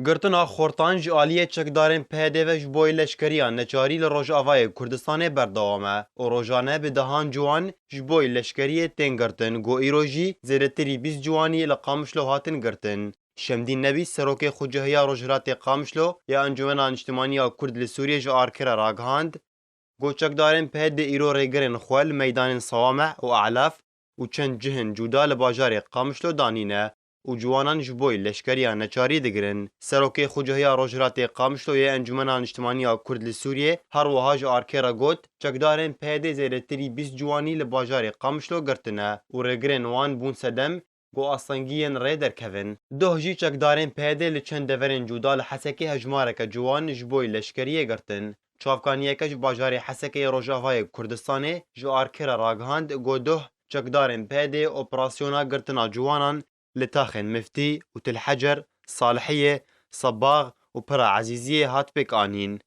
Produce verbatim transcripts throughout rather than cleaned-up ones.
Girtina xortan ji aliyê çekdarên P Y D ve ji bo leşkeriya neçarî li Rojavayê Kurdistanê berdewam e û rojane bi dehan ciwan ji bo leşkeriyê tên girtin, ku îro jî zêdetirî bîst ciwanî li Qamişlo hatin girtin. Şemdîn Nebî, serokê xucehiya Rojhilatê Qamişlo ya Encûmena Niştimanî ya Kurd li Sûriyê ji ARKê re ragihand, got, çekdarên P Y D îro rêgirên xwe li meydanên Sawameh û Elaf û çend cihên cuda li bajarê Qamişlo danîne û ciwanan ji bo leşkeriya neçarî digirin. Serokê xucehiya Rojhilatê Qamişlo yê Encûmena Niştimanî ya Kurd li Sûriyê her wiha ji ARKê re got, çekdarên P Y D zêdetirî bîst ciwanî li bajarê Qamişlo girtine û rêgirên wan bûn sedem ku astengiyên rê derkevin. Doh jî çekdarên P Y D li çend deverên cuda li Hesekê hejmareke ciwan ji bo leşkeriyê girtin. Çavkaniyeke ji bajarê Hesekê yê Rojavayê Kurdistanê ji ARKê re ragihand, got, doh çekdarên P Y D operasyona girtina ciwanan li taxên Miftî û Til Hecer, Salihiyê, Sebax û Pira Ezîziyê hat pêk anîn.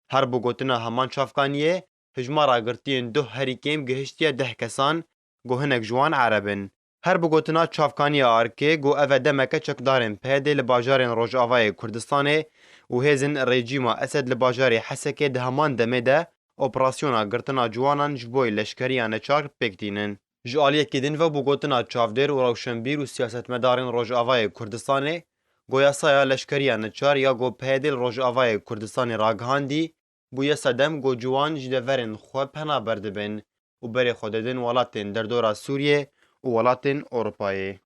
Her bi gotina heman çavkaniyê, hijmara girtiyên doh herî kêm gihiştiye deh kesan, ku hinek ji wan Ereb in. Her bi gotina çavkaniya ARKê, ku ev e demeke çekdarên P Y D li bajarên Rojavayê Kurdistanê û hêzên rejîma Esed li bajarê Hesekê di heman demê de operasyona girtina ciwanan ji bo leşkeriya neçar pêk tînin. Ji aliyekî din ve, bi gotina çavdêr û rewşenbîr û siyasetmedarên Rojavayê Kurdistanê, ku yasaya leşkeriya neçar ya ku P Y D li Rojavayê Kurdistanê ragihandî, bûye sedem ku ciwan ji deverên xwe pena berdibin û berê xwe didin welatên derdora Sûriyê û welatên Ewropayê.